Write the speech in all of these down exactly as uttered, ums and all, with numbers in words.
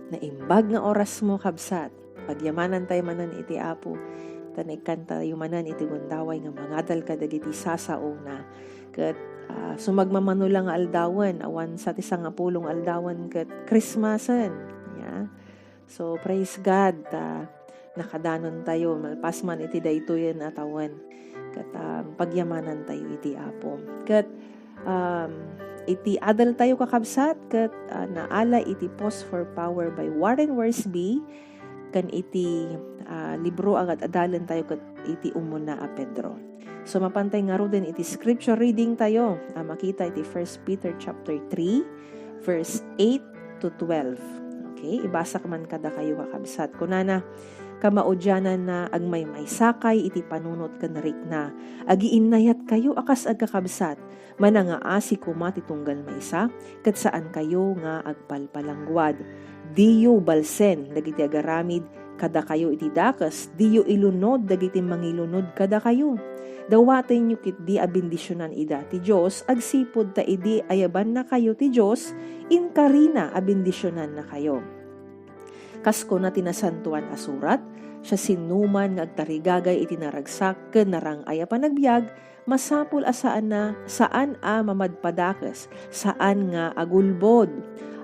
naimbag nga orasmo, kabsat. Pagyamanantayo manen iti Apo, ta naikkantayo manen iti gundaway nga mangadal kadagiti sasaona. Ket, ah, sumagmamano la nga aldawen, awan sa ti sangapulo nga aldawen ket Christmasen. Ya. So, praise God, ta nakadanontayo, malpas man iti daytoyen a tawen. Ket, um, pagyamanantayo iti Apo. Ket, um, iti adaltayo, kakabsat, ket, ah, naala iti Pause for Power by Warren Wiersbe, ken iti, ah, libro a ad-adalentayo ket iti umuna a Pedro. So, mapantay ngaruden iti scripture reading tayo, a makita iti First Peter chapter three, verse eight to twelve. Okay, ibasak man kadakayo, kakabsat. Kunana, "Kamaudiananna, agmaymaysakay iti panunot ken rikna. Agiinnayatkayo a kas agkakabsat. Manangaasi koma ti tunggal maysa, ket saankayo nga agpalpalangguad. Diyo balsen dagiti agaramid kadakayo iti dakes, diyo ilunod dagiti mangilunod kadakayo. Dawatenyo ketdi a bendisionan ida ti Dios agsipud ta idi ayabannakayo ti Dios, inkarina a bendisionannakayo." Kas kuna ti Nasantoan a Surat, "Siasinoman nga agtarigagay iti naragsak ken narang-ay a panagbiag, masapul a saan a, saan a mamadpadakes, saan nga agulbod.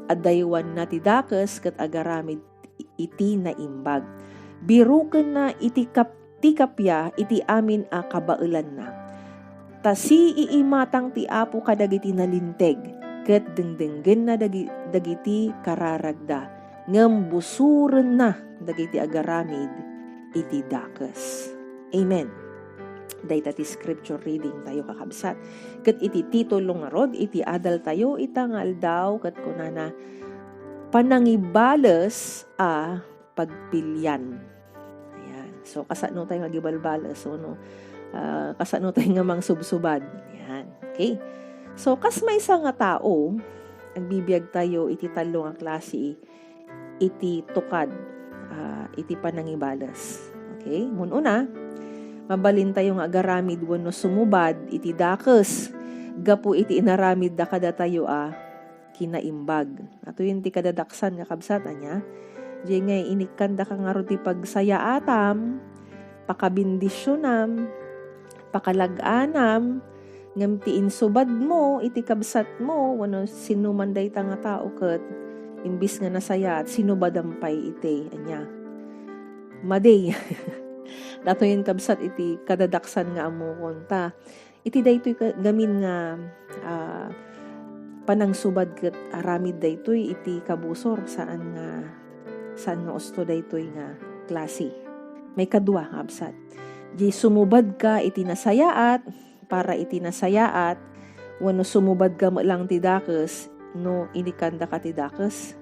Adaywanna ti dakes ket agaramid iti naimbag. Birukenna iti kap-, ti kappia iti amin a kabaelanna. Ta siiimatang ti Apo kadagiti nalinteg, ket dengdenggenna dagi-, dagiti kararagda, ngem busorenna dagiti agaramid iti dakes." Amen. Dayta ti scripture reading tayo, kakabsat. Ket iti titulo ngarud iti adal tayo ita nga aldaw, ket kunana, "Panangibales a pagpilian." Ayan. So, kasano tayo nga agibalbales, so, no? Ah, kasano tayo nga mangsubsubad. Ayan. Okay. So, kas maysa nga tao, agbibiag tayo iti tallo nga klase iti tukad, ah, iti panangibales. Okay? Mun-una, mabalin tayo nga agaramid wenno sumubad iti dakes gapu iti inaramidda kadatayo a kinaimbag. Atoyen ti kadadaksan nga kabsat, ania? Diay nga inikkandaka ngarud ti pagsayaatam, pakabendisionam, pakalag-anam, ngem ti insubadmo iti kabsatmo wenno sinoman dayta nga tao ket imbis nga nasayaat, sinubadam pay iti, ania, madi. Datoyen kabsat iti kadadaksan nga ammokon ta. Iti daytoy ka-, gamin nga, ah, panangsubad ket aramid daytoy iti kabusor, saan nga, saan nga usto daytoy nga klase. Maikadua, kabsat. Di sumubadka iti nasayaat, para iti nasayaat, wenno sumubadka met lang ti dakes, no inikkandaka ti dakes.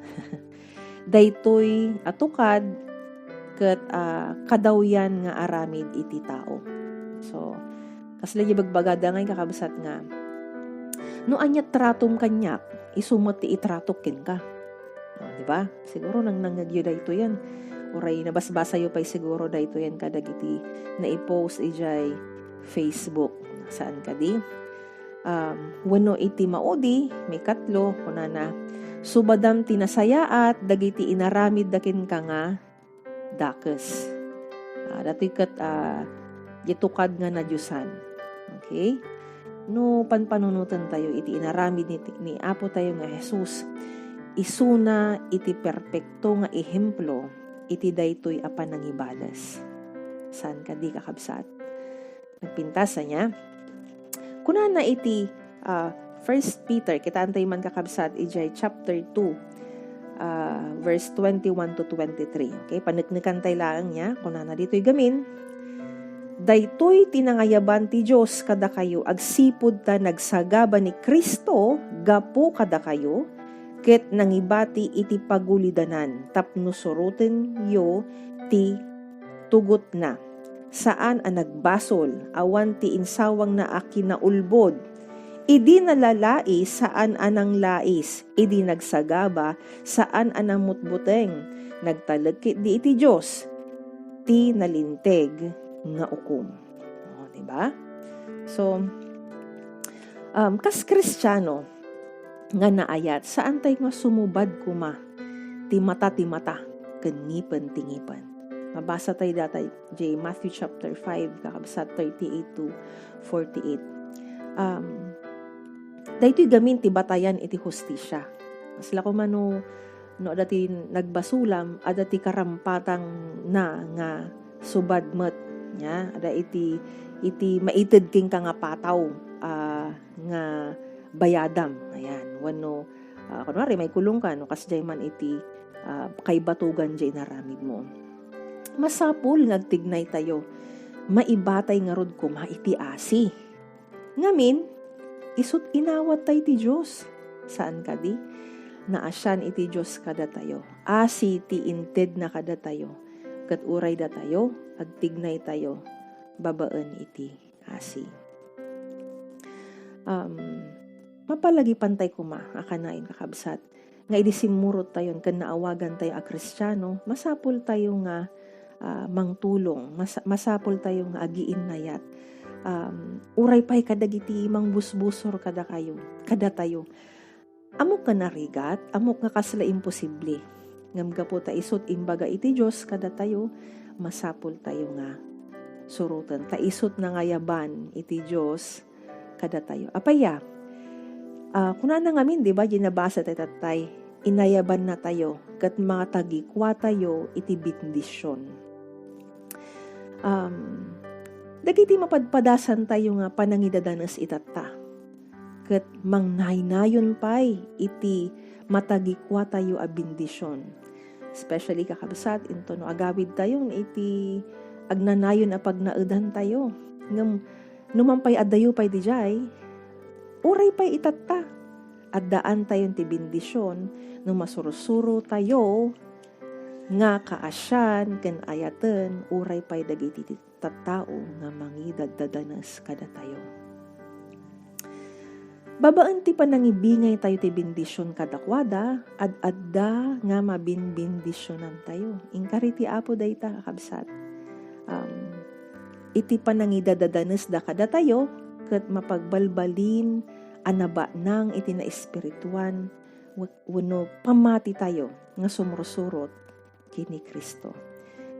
Daytoy a tukad ket, ah, kadawyan nga aramid iti tao. So, kasla di bagbagada ngay, kakabsat, nga, "No ania tratom kaniak, isu met ti itratok kenka." Ah, di ba? Siguro nangnangngegyo daytoyen. Uray nabasbasayo pay siguro daytoyen kadagiti naipost idiay Facebook. Saan kadi? Um, wenno iti maudi, maikatlo, kunana, "Subadam ti nasayaat dagiti inaramidda kenka nga dakes." Ah, datoy ket, ah, di tukad nga nadiosan. Okay? No panpanunotentayo iti inaramid ni, ni Apo tayo nga Jesus, isuna iti perpekto nga ehemplo iti daytoy a panangibales. Saan kadi, kakabsat? Nagpintas, ania? Kunana iti, ah, First Peter, kitaantay man, kakabsat, idiay chapter two, ah, verse twenty-one to twenty-three. Okay, paneknekan tay laeng, ania? Kunana ditoy gamin, "Daytoy ti nangayaban ti Dios kadakayo agsipud ta nagsagaba ni Cristo gapu kadakayo, ket nangibati iti pagulidanan tapno surotenyo ti tugotna. Saan a nagbasol, awan ti insawangna a kinaulbod. Idi nalalais, saan a nanglais. Idi nagsagaba, saan a namutbuteng. Nagtalek ketdi iti Dios ti nalinteg nga ukom." Oh, di ba? So, um, kas Kristiano nga naayat, saan tayo nga sumubad koma ti mata ti mata, ken ngipen ti ngipen. Mabasa tayo data iti Matthew chapter five, kakabsat, thirty-eight to forty-eight. Um, daytoy gamin ti batayan iti hustisia. Kasla koma no, no adda ti nagbasulam, adda ti karampatangna nga subad met, nia, adda iti, iti maited kenka nga pataw, ah, nga bayadam. Ayan. Wenno, ah, kunwari, maikulongka, no, kasdiay man iti, ah, kaibatugan diay inaramidmo. Masapul nga agtignaytayo. Maibatay ngarud koma iti asi. Ngamin, isut' inawattay ti Dios. Saan kadi? Naasian iti Dios kadatayo. Asi ti intedna kadatayo. Ket uray datayo, agtignaytayo babaen iti asi. Um, mapalagipantay koma a kanayon, kakabsat, nga idi simmurottayon ken naawagantayo a Kristiano, masapultayo nga, ah, mangtulong, mas-, masapultayo nga agiinnayat. Um, uray pay kadagiti mangbusbusor kadakayo, kadatayo. Ammok nga narigat, ammok nga kasla imposible. Ngem gapu ta isut' imbaga iti Dios kadatayo, masapultayo nga suroten. Ta isut' nangayaban iti Dios kadatayo. Apay a? Ah, kunana ngamin, di ba, diay nabasa tayo tattay, inayabannatayo ket matagikuatayo iti bendision. Um, dagiti mapadpadasantayo nga panangidadanes itatta, ket mangnaynayon pay iti matagikuatayo a bendision. Especially, kakabsat, intono agawidtayo iti agnanayon a pagnaedantayo. Ngem no man pay addayo pay didiay, uray pay itatta, addaantayon ti bendision no masursurotayo nga kaasian ken ayaten uray pay dagiti ti-, tattao nga mangidaddadanes kadatayo. Babaen ti panangibingaytayo ti bendision kadakuada, ad-adda nga mabinbendisionantayo. Inkari ti Apo dayta, kakabsat. Um, iti panangidadadanesda kadatayo, ket mapagbalbalin a nabanang iti naespirituan, we-, wenno pammatitayo nga sumursurot ken ni Cristo.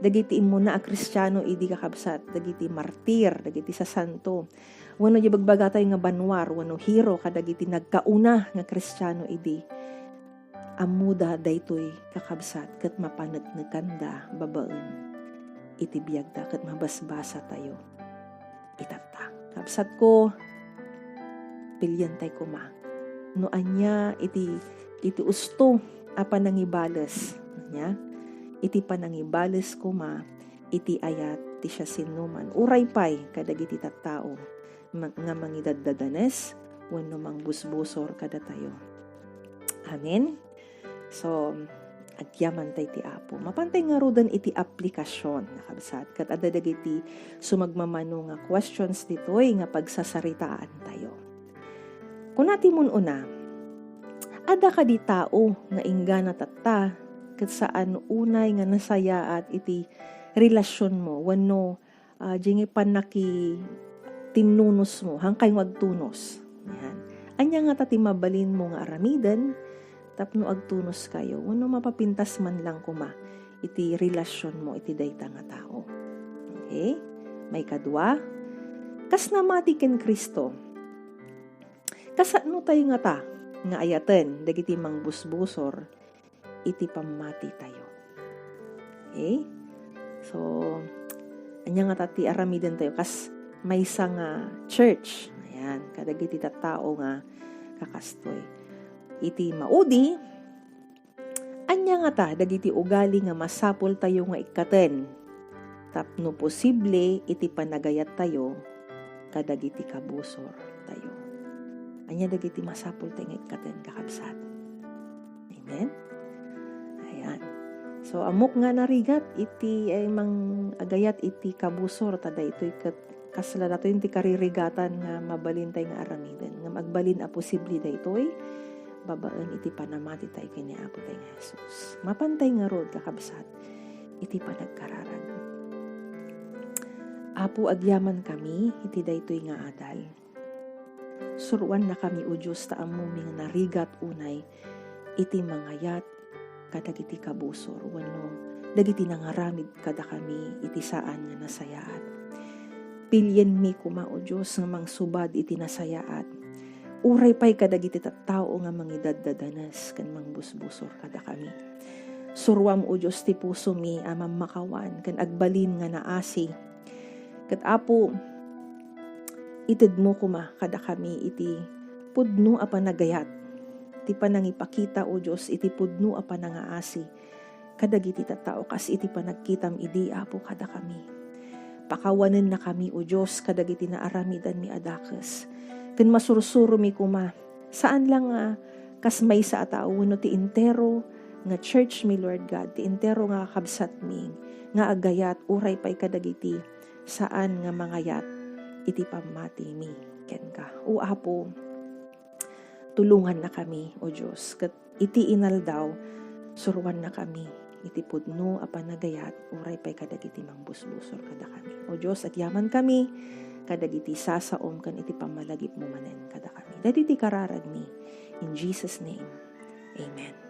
Dagiti immuna a Kristiano idi, kakabsat, dagiti martir, dagiti sasanto, wenno diay ibagbagatayo nga banua wenno hero kadagiti nagkauna nga Kristiano idi, ammoda daytoy, kakabsat, ket mapaneknekanda babaen iti biagda ket mabasbasatayo itatta. Kabsatko, pilientay koma no ania iti, iti usto a panangibales. Ania? Iti panangibales koma iti ayat ti siasinoman, uray pay kadagiti tattao ma-, nga mangidaddadanes wenno mangbusbusor kadatayo. Amen. So, agyamantay ti Apo. Mapantay ngaruden iti aplikasyon, kakabsat, ket adda dagiti sumagmamano nga questions ditoy nga pagsasaritaantayo. Kuna ti mun-una, adda kadi tao nga inggana tatta ket saan unay nga nasayaat iti relasionmo wenno ah, diay nga pannakitinnunusmo, haankayo nga agtunos. Ayan. Ania ngata ti mabalinmo nga aramiden tapno agtunoskayo wenno mapapintas man lang koma iti relasionmo iti dayta nga tao? Okay? Maikadua, kas namati ken Cristo, kasanotayo ngata nga ayaten dagiti mangbusbusor iti pammatitayo. Okay? So, ania ngata ti aramidentayo kas maysa nga church? Ayan, kadagiti tattao nga kakastoy. Iti maudi, ania ngata dagiti ugali nga masapultayo nga ikkaten tapno posible iti panagayattayo kadagiti kabusortayo? Ania dagiti masapultayo nga ikkaten, kakabsat? Amen? Ayan. So, ammok nga narigat iti, eh, mang-agayat iti kabusor, ta daytoy ket kasla datoy ti karirigatan nga mabalintay nga aramiden. Ngem agbalin a posible daytoy babaen iti panamatitay ken ni Apo tay nga Jesus. Mapantay ngarud, kakabsat, iti panagkararag. Apo, agyamankami iti daytoy nga adal. Suroannakami, O Dios, ta ammomi nga narigat unay iti mangayat kadagiti kabusor wenno dagiti nangaramid kadakami iti saan nga nasayaat. Pilienmi koma, O Dios, nga mangsubad iti nasayaat, uray pay kadagiti tattao nga mangidaddadanes ken mangbusbusor kadakami. Suroam, O Dios, ti pusomi a mammakawan ken agbalin nga naasi. Ket, Apo, itedmo koma kadakami iti pudno a panagayat, ti panangipakita, O Dios, iti pudno a panangaasi kadagiti tattao kas iti panagkitam idi, Apo, kadakami. Pakawanennakami, O Dios, kadagiti naaramidanmi a dakes, ken masursuromi koma, saan la nga kas maysa a tao wenno ti entero nga church mi, Lord God, ti entero nga kakabsatmi nga agayat uray pay kadagiti saan nga mangayat iti pammatimi kenka. O Apo, tulongannakami, O Dios, ket iti inaldaw, suroannakami iti pudno a panagayat uray pay kadagiti mangbusbusor kadakami. O Dios, agyamankami kadagiti sasaom ken iti pammalagipmo manen kadakami. Daytoy ti kararagmi. In Jesus' name, amen.